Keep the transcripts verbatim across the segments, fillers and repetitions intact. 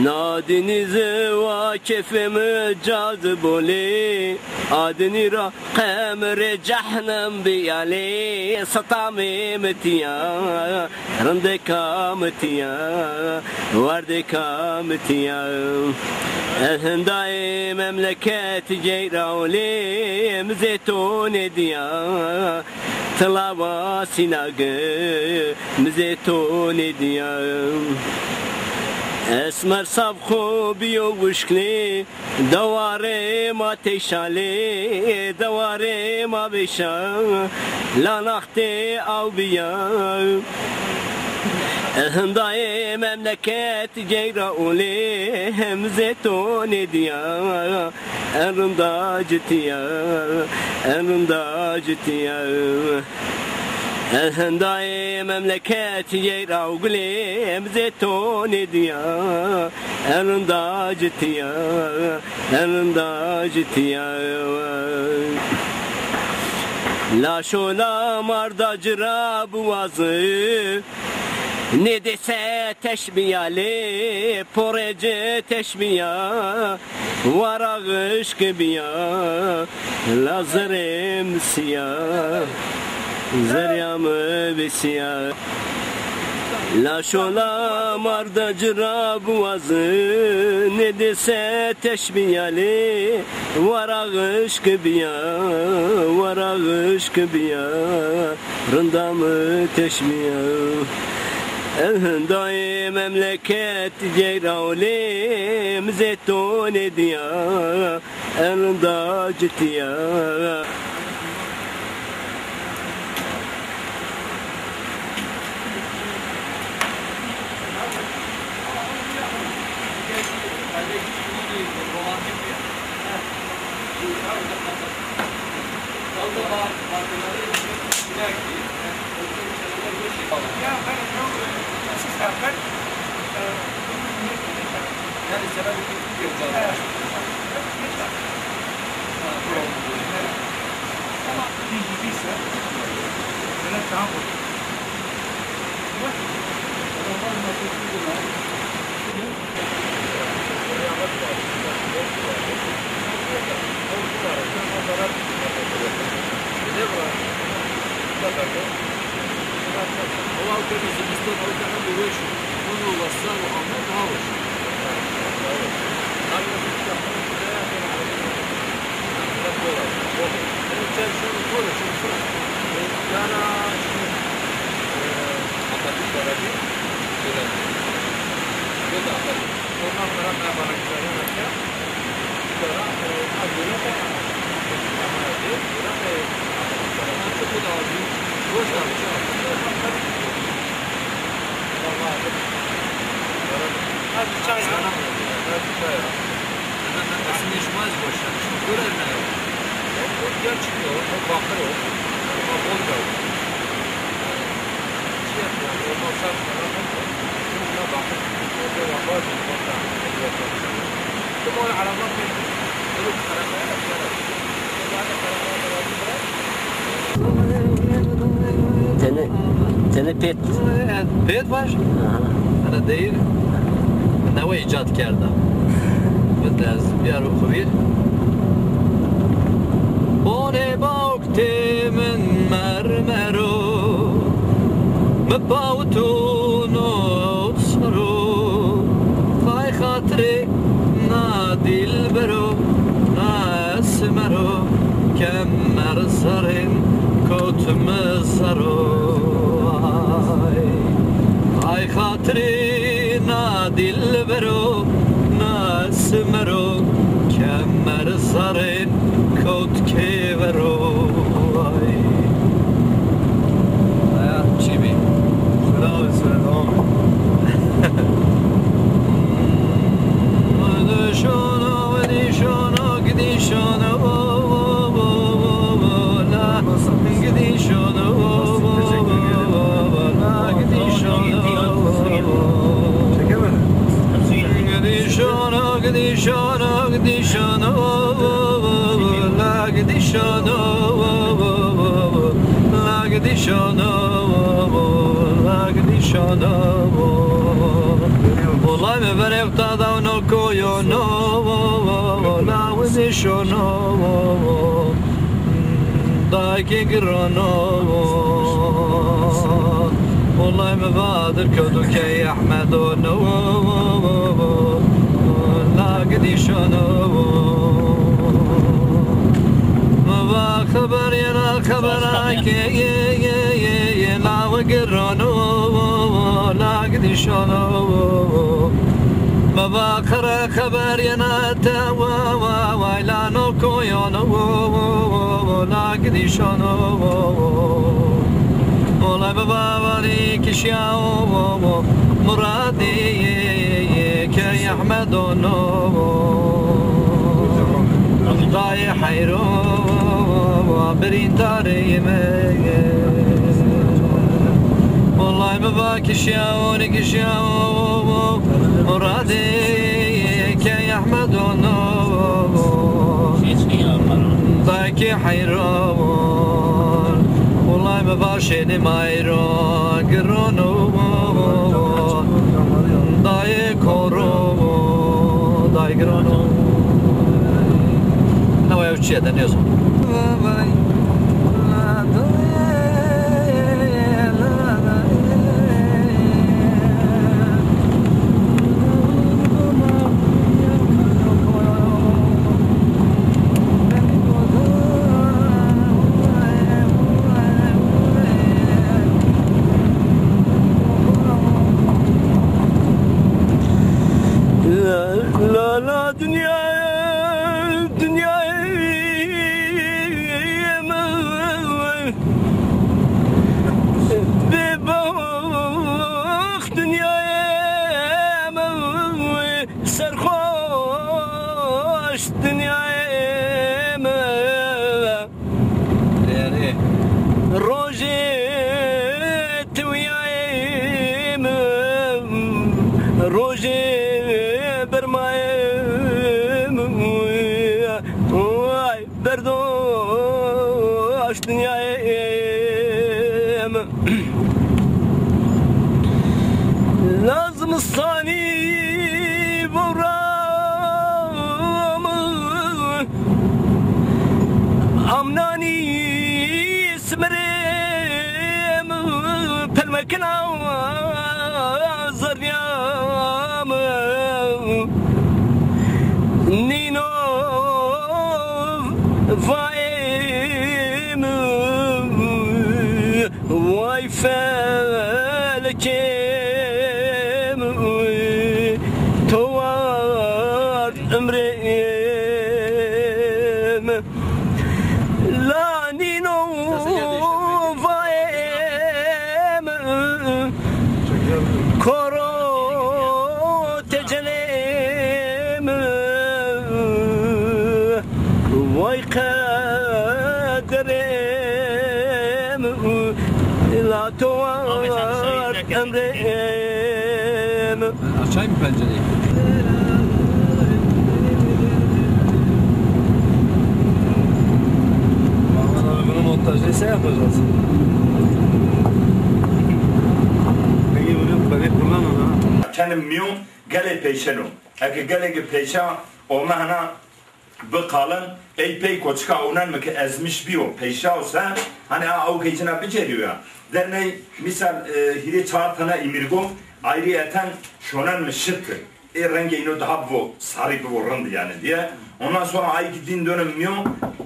Na dînî zi wa kêfê mi cazib olê, a dînî ra qemrê cehnem biyalê, sitamê mi tîya, rindêka mi tîya, werdêka mi tîya. Ez hindayê memleket Ceyrawlê, mi zê to nêdîya. Tilawa sînage mi zê to nêdîya. Esmer sab xo bîyo wişklê, dewarê ma teyşalê, dewarê ma vêşa, lanaxtê aw bîya. Hindayê memleket Ceyrawlê, mi zê to nêdîya. En rinda ci tîya, en rinda ci tîya. Ez hindayê memleket Ceyrawlê, mi zê to nêdîya. En rinda ci tîya, en rinda ci tîya. Laşo la marda ci ra biwazi, nêdêse teşbîya lê, porê ci teşbîya. Wara xişk biya, la zerê mi sîya, zerya mi bî sîya. Laşo la marda ci ra biwazi, nêdêse teşbîya lê. Wara xişk biya, wara xişk biya, rinda mi teşbîya. Ez hindayê memleket Ceyrawlê, mi zê to nêdîya. En rinda ci tîya. Hadi çay. Hadi çay. Hemen ben Esin'e şuma ez boşanmışım. Görer mi? O, o gerçek o, o bakır o. O bol da o. Şey yapıyor, o masal falan o. Buna bakır. O da var, var, var. Kim o araba koydu? Bunu arabaya da bir araba. Tenê, tenê pêt. Pêt baş. Aha. Ana deyir newe îcad kerda. Min de ez biyar xo vîr. Bonê bawk tê min mermero, mi pawitûno ser o. Ay xatirê na dîlbero, na esmero, kemer zerrên kewt mi ser o. Ay, ay xatirê na dîlbero, na esmero, kemer zerrên kewt kêvero. Ay. Aya, çi bî? Selamet, selamet. Ay mi verê xtada no koyo no, lawi nişono, dayki girono. Wallay mi vadir kewdo key Ehmedo no, la gidişono. Mi va xeber yena xebera ke ye ye ye ye lawi girono, la gidişono. Mi va xere xeber yena te wa wa wa la no koyono, la gidişono. Wallay mi va vanî kişya o, o, o, Muradî ke Ehmedo no. Dayê heyro, birîndarê mi. Wallay mi va kişya o, ne kişya o, Muradî ke Ehmedo no. Dayê ki heyro, wallay mi va şênê mayro, girono, dayê koro, dayê girono. Nawa ew çi ye de nêzon. La la dünya, dünya, bêbax dünya, serxoş dünya. Rojê tiwiyayê mi, rojê bermayê mi, ay berdoş dinyayê mi. La zimistanî vewra mi, amnanî Simirê mi, pelmekina zerrîya mi, nîno vayê mi, way felekê mi, to ward emrê mi. La nîno vayê mi, koro tecelê mi, vay qederê mi, la to ward emrê mi. Açayım mı pencereyi? Aman abi, bunun montajını sen yapacaksın. Peki bunu bebek kullanın ha. Kenim miyon gelê peyşeno. Eke gelê ki peyşa olma hana Bi qalin, ey pey koçika ewnen mi ki ezmiş bîyo, peyşaw se, hanî a awkey cina bicerîyo ya. Derney, mîsal, e, hîrê çar tene îmîrgo, ayrîyeten şonen mi şit ki. Ê rengê îno daha bivo sarî, bivo rind yanî diye. Ondan sonra ay ki dîn dönem mîyo,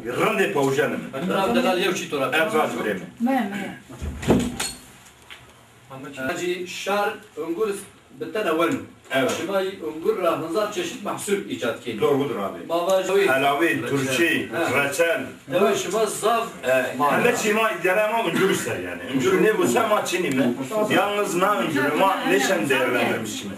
rindê pewjeni mi. Bravo, delal, yew çî to ra. Ev vac birê mi. Me, me. Hacî şar ungur Bi tene wen. Evet. Şima ungur ra hınzar çeşit mahsul îcad kenî. Doğrudur abi. Ma vaj helawî, turşî, reçel. Evet, şima zaf. E, heme çî ma îdare ma uncur ser yanî. Uncur ne bu se ma çinî mi? Yalnız na uncur ma neşen değerlendirmiş mi?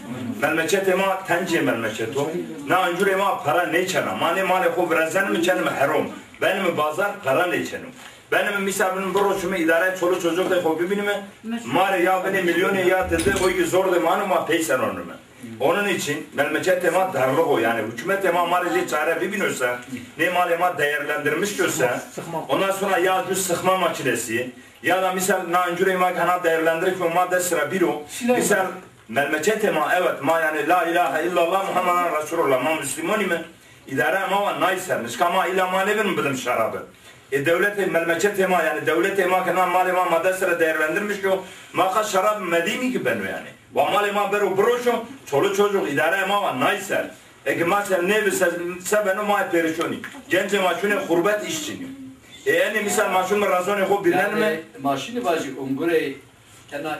Memleketê ma tencê memleketo. Na uncurê ma para nêçena. Ma nê malê xo virezen mi, çen mi herom. Benî mi bazar, para nêçeno. Benî mi mîsal, binim biroşîme îdareyê çoluk çocukê xo bibînîme, ma rê ya binê milyonê ya dide, o ki zor de mano, ma peyser onîme. Onun için memleketê ma darlık o, yanî hukûmetê ma ma rê jê çare bibîno se, nê malê ma değerlendirmiş kö se, ondan sonra ya ju sıkma makinesi, ya da mîsal na uncurê ma ki hana değerlendirmiş o ma dest ra bîro, mîsal Melmeçetê ma, evet, ma, yanî, la îlahe îllallah Muhammeden Resulullah, ma muslimonîme. Îdare ma wa nay ser. Nişka ma îla ma nêbin bidim şerabi. E, dewletê, melmeçetê ma, yanî dewletê ma ke na malê ma ma dest ra değerlendirmiş o, ma qas şerab medîmî ki beno yanî. Wa malê ma bero biroşo, çoluk çocuk, îdare ma wa nay ser. Eke ma ser nêbi se, se beno ma perişonî. Gencê ma şunê xurbet, îş çinî. E, enê mîsal ma şun mi rezonê xo bîrnenime. Yanî ma şinî vajî ungurê kena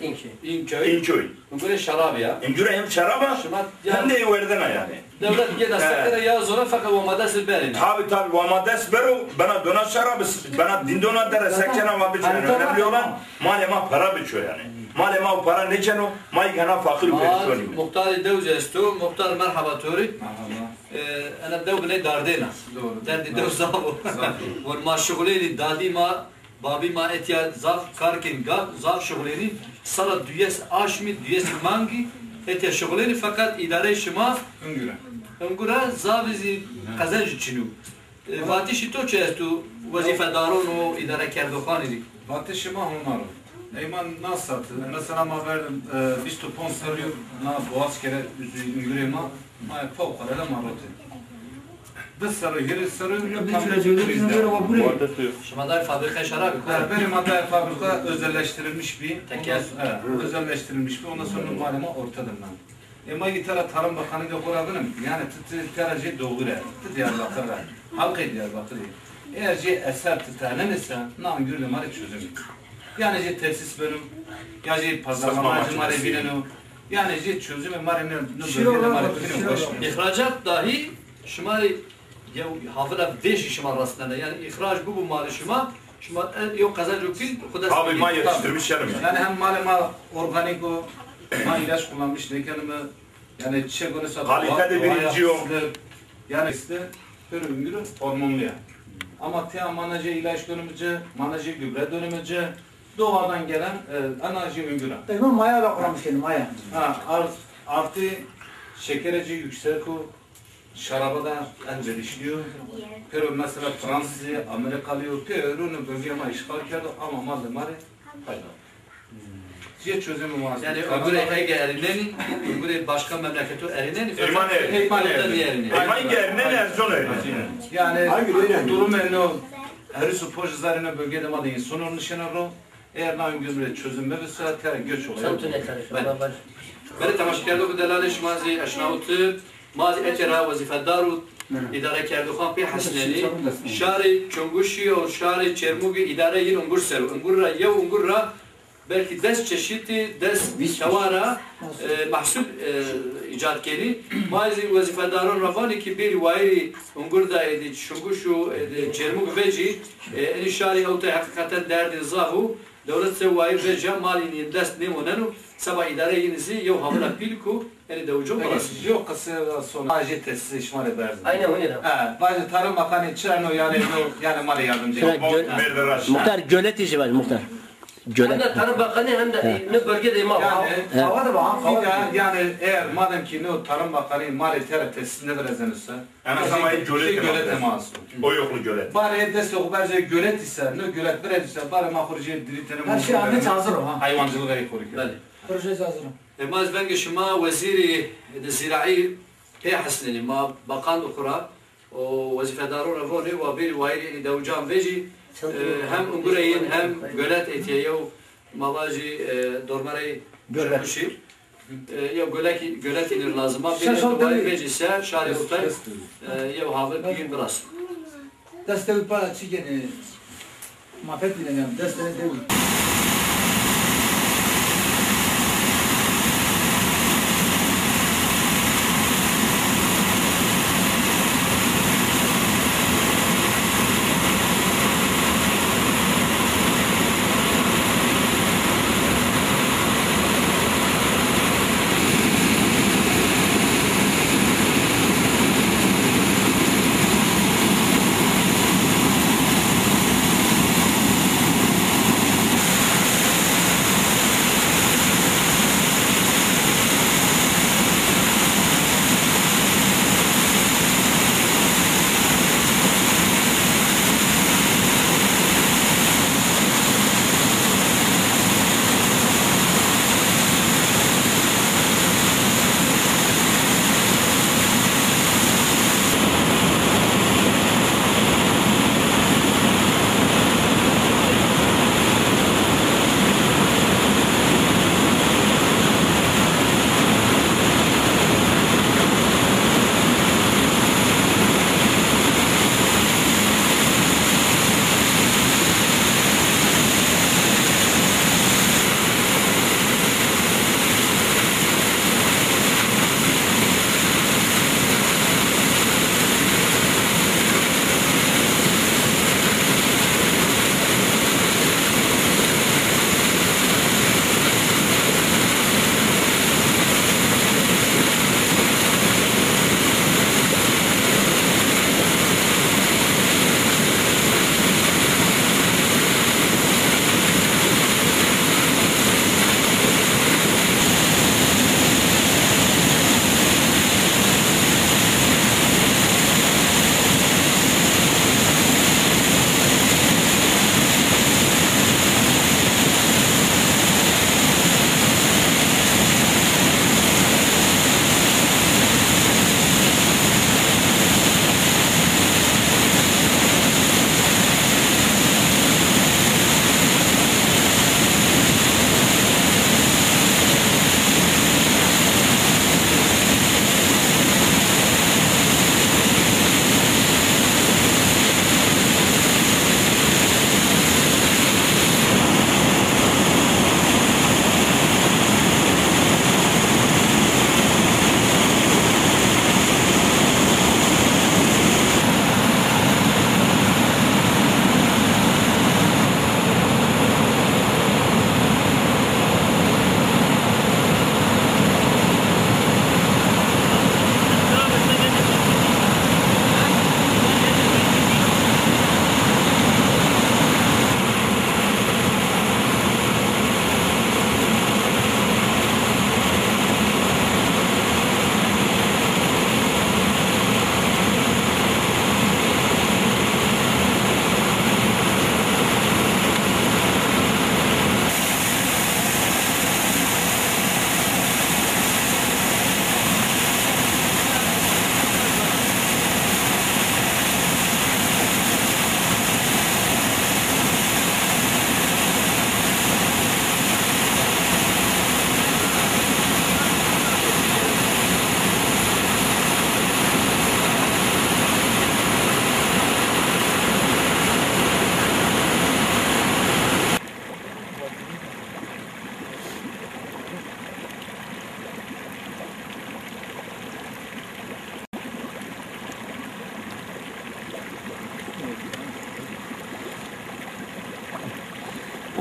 Înköy. Înköy. Înköy. Ungurê şerabî ya. Ungurê hem şerab a, hem de werdena yanî. Dewlet gêna sekere ya zona feqet wa ma dest berîna. Tabi, tabi, wa ma dest bero, bena dona şerab, bena dîn dona dere sekçena ma biçen. Önemli olan malê ma para biço yanî. Malê ma para nêçeno, ma yî gena faqir û perîşon îme. Muxtarê dewz esto, muxtar merheba to rê. Merheba. E, ena dew biney dardêna. Doğru. Derdê dew zaf o. Zaf o. Von ma şuxulênî, dadî ma, babî ma etya zaf kar kên, ga-, zaf şuxulênî. Sala duyes aşmî, duyes mangî etya şuxulênî, feqet îdareyê şima ungura zafî zî qezenc çin o. E, vatişî to çi esto wezîfedaron û îdarekerdoxanî rê? Vatişê ma hona ro. Ey ma na sat, mesela ma verdim, e, vîst û ponc serrî yo na boğaz kere üzü ungurê ma, ma fewqelade ma rote. Di serrî, hîrê serrî tam kriz de. Şima dayê fabrîkayê şerabî ko? Ha, berê ma dayê fabrîka özelleştirilmiş bî. Tekel. Ondan sonra, ha, özelleştirilmiş bî. Ondan sonra malê ma ortada. E, ma yî tera Tarım Bakanı de xora binim. Yanî ti, ti tera jê doğru re. Ti Diyarbakır re. Halkê Diyarbakırî. Eğer jê eser ti tanenê se, na ungurê ma rê çözüm. Yanî jê tesis beno, ya jê pazarlama ma rê vîneno. Yanî jê çözümê ma rê ne, ne bölge de ma rê bikino, weş bî. Îhracat dahî şima rê yew havila vêşî şima resnena. Yanî îhrac bibo malê şima, şima, e, yew qezenco pîl xwu dest. Tabi, ma yetiştirmiş yenim. Yanî hem malê ma organîk o, ma îlaç kullanmış nêkenime. Yanî çiçek gonî sa kalîte de birinci yo. Yanî îşte, pêro ungurî hormonlu ya. Ama tîya ma na jê îlaç donime ci, ma na jê gübre donime ci, doğadan gelen, e, ana jê ungura. Ey ma maya da kullanmış yenim, maya. Ha, art-, artı şekere jê yüksek o. Şeraba da elverişlî yo. Pêro mesela Fransızî, Amerikalî yo, pêro no bölgeyê ma îşxal kerdo ama malê ma rê fayda. Jê çözümî ma. Yanî ungurê ege erînenî, ungurê başka memleketo erînenî, feqet ey ma nêerînenî. Ey ma nêerînenî. Ey ma ege erînenî, Erzurum erînenî. Yanî durumê no hîris û ponc hezar no bölgeyê ma de însan nişena ro. Eger na ungurê çözüm mebisa, tera göç olayı. Belê. Belê, temaşekerdoxê delalê, şima zî eşnawitî, ma zî etya ra wezîfedar û îdarekerdoxan pê hesnenî. Şarê Çunguşî û şarê Çermugî îdare yin ungur ser o. Ungur ra, yew ungur ra belkî des çeşitî, des tewara, e, mehsul, e, îcad kenî. Ma zî wezîfedaran ra vanî ki bêrî wayîrî ungur da êdî Çunguş û êdî Çermug vecî, e, enî şarî ewtay heqîqeten derdê zaf o. Dewlet se wayîr veca, malî yin dest nêmoneno, seba îdare yin zî yew havila pîl ku enî dewicon biras. Yok, qise son. Ajê tesîsê şima rê berz. Aynen, aynen. Ha, vajê Tarım Bakanı çira no yanî, no yanî ma rê yardımcı. Şuna göl-, Muhtar, göletî jî vaj, muhtar. Gölet. Hem de Tarım Bakanı hem de ne bölge de ma. Yanî, yanî eğer madem ki no Tarım Bakanı ma rê tera tesis nêvirezenise, en azından gölet, gölet ma esto. O yoklu gölet. Barê destê xo berze gölet ise, no gölet virezise, barê ma xo rê jê dirîtene. Her şey anne hazır o ha. Hayvancılık ey xo rê. Belê. Proje hazır o. E, ma ez vengê şima wezîrî de zîraî pê hesnenî, ma bakan de xwu ra û wezîfedaron ra vonê wa bêrî wayîrê enî dewican vecî, e, hem ungurê yin hem gölet etîye yew ma vajî, e, dormerey Çunguş î. E, yew gölekî, gölet yin lazim a. Bêrî wayîr vecî se şarê ewtay, e, yew havil pîl biras. Destê wî para çi genê? Ma pek bîne, yanî destê dew.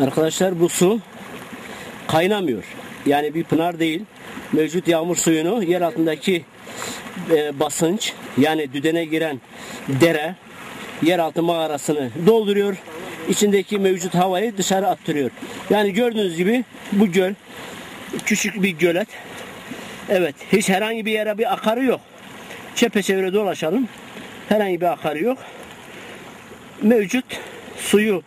Arkadaşlar, bu su kaynamıyor. Yani bir pınar değil. Mevcut yağmur suyunu yer altındaki e, basınç, yani düdene giren dere yeraltı mağarasını dolduruyor. İçindeki mevcut havayı dışarı attırıyor. Yani gördüğünüz gibi bu göl küçük bir gölet. Evet, hiç herhangi bir yere bir akarı yok. Çepeçevre dolaşalım. Herhangi bir akarı yok. Mevcut suyu